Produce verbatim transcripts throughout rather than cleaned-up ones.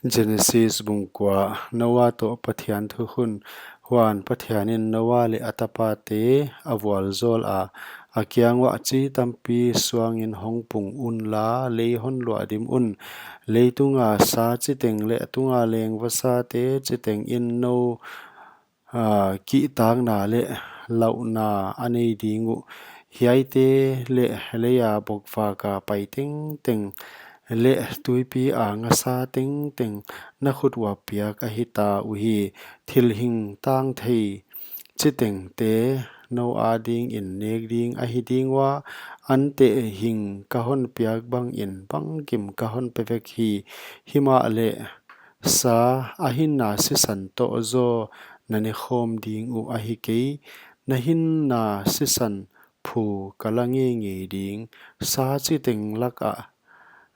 Genesis bung kua. Noa toh Pathian thukhun. Huan Pathianin Noa leh a tapate a vualzawla, a kiang uah, Chi tampi suangin hong pung unla, lei hon luahdim un. Leitunga sa chiteng leh tunga leng vasate chitengin nou a, kihtakna leh lauhna a nei ding uh. Hiaite leh leia bokvaka pai tengteng leh tuipia ngasa tengteng na khut uah piak ahita uhi. Thil hing tangthei chitengte nou adingin nek ding ahi ding ua, ante hing ka hon piak bangin bangkim ka hon pe vek hi. Himahleh sa a hinna sisan toh zaw na nekhawm ding uh ahi kei. Na hinna sisan phu ka la ngeingei ding. Sa chiteng lakah,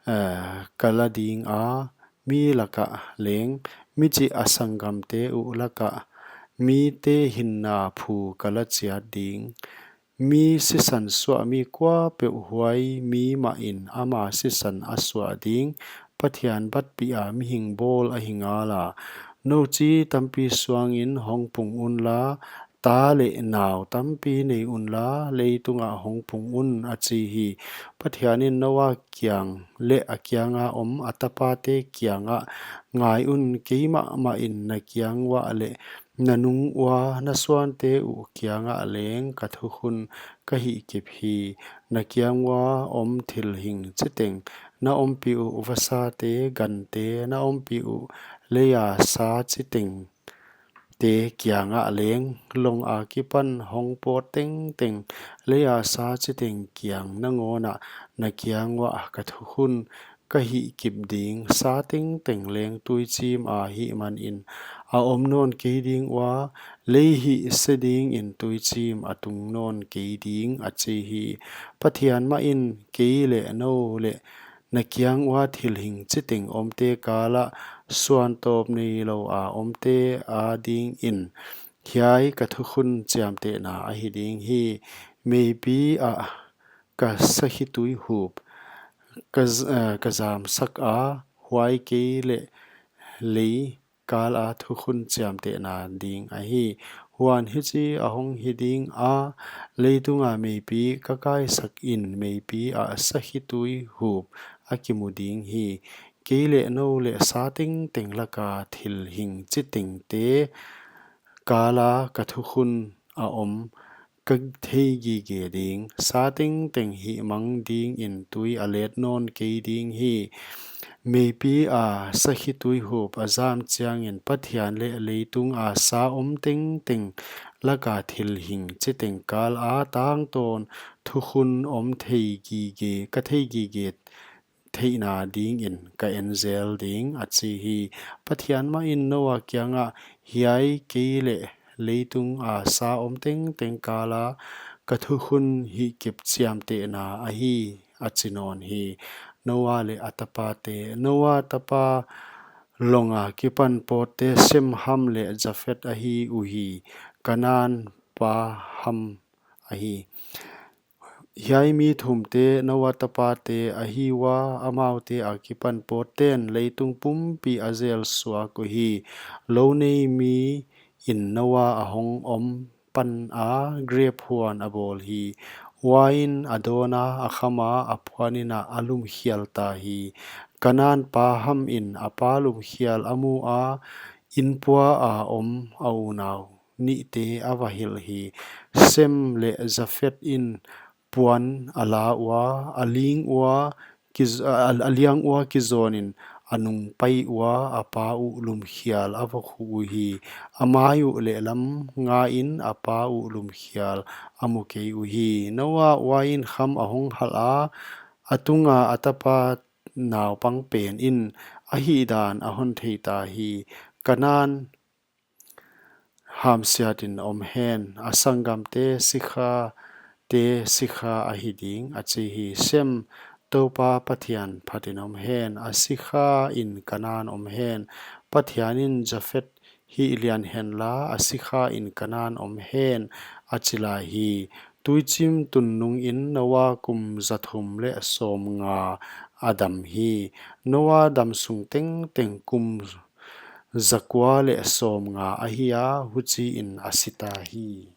eh, ka la dinga, mi lakah leng, michih a sanggamte uh lakah mite hinna phu ka la chiat ding. Mi sisan suahmi kuapeuh huai mi mahin ama sisan a suah ding. Pathian batpia mihing bawl ahi ngala. Nou chi tampi suangin hong pung unla, ta leh nau tampi nei unla, leitungah hong pung un, a chi hi. Pathianin Noa kiang leh a kianga om a tapate kiangah, Ngai un, keimah mahin na kiang uah leh na nung ua na suante uh kiangah leng ka thukhun ka hihkip hi. Na kiang ua om thil hing chiteng, na ompih uh vasate, gante, na ompih uh leia sa chitengte kiangah leng, long akipan hong pawt tengteng leia sa chiteng kiang nangawnah na kiang uah ka thukhun ka hihkip ding. Sa tengteng leng tuichim a hih manin a om nawn kei ding ua, lei hihse dingin tuichim a tung nawn kei ding, a chi hi. Pathian mahin kei leh nou leh na kiang ua thil hing chiteng omte kalah suantawp neiloua omte adingin hiai ka thukhun chiamtehna ahi ding hi. Meipi ah ka sakhituihup ka z-, eh, ka zamsaka, huai kei leh lei kala thukhun chiamtehna ding ahi. Huan hichi a hong hi dinga, leitunga meipi ka kaisakin meipi ah sakhituihup a kimu ding hi. Kei leh nou leh sa tengteng laka thil hing chitengte kala ka thukhun a om ka theigige ding. Sa tengteng hihmang dingin tui a let nawn kei ding hi. Meipi a sakhituihup a zam chiangin Pathian leh leitunga sa om tengteng laka thil hing chiteng kala tangtawn thukhun om theigige, ka theigige theihna dingin ka en zel ding, a chi hi. Pathian mahin Noa kiangah, Hiai kei leh leitunga sa om tengteng kala ka thukhun hihkip chiamtehna ahi, a chi nawn hi. Noa leh a tapate. Noa tapa long akipan pawtte Sem, Ham leh Jafet ahi uhi. Kanan pa Ham ahi. Hiai mi thumte Noa tapate ahi ua, amaute akipan pawtten leitung pumpi a zel suak uhi. Lou nei miin Noa a hong om pana grep huan a bawl hi. Uain a dawna, a khama, a phuanin a lumkhial ta hi. Kanan pa Hamin a pa lumkhial a mu a, inpua a om a unau nihte a va hilh hi. Sem leh Jafet in puan a la ua, a ling ua, kiz-, a, a, a liang ua kizawnin a nung pai ua, a pa uh lumkhial a va khu uhi. A mai uh leh lam ngain a pa uh lumkhial a mu kei uhi. Noa uain kham a hong halh a, a tunga a tapa naupang penin a hihdan a hon thei ta hi. Kanan hamsiatin om hen, a sanggamte sikhate sikha ahi ding, a chi hi. Sem, Toupa Pathian phatin om hen, a sikhain Kanan om hen. Pathianin, Jafet hih lian henla, a sikhain Kanan om hen, a chi lai hi. Tuichim tun nungin Noa kum zathum leh sawmnga a dam hi. Noa damsung tengteng kum za kua leh sawmnga ahi a, huchiin a sita hi.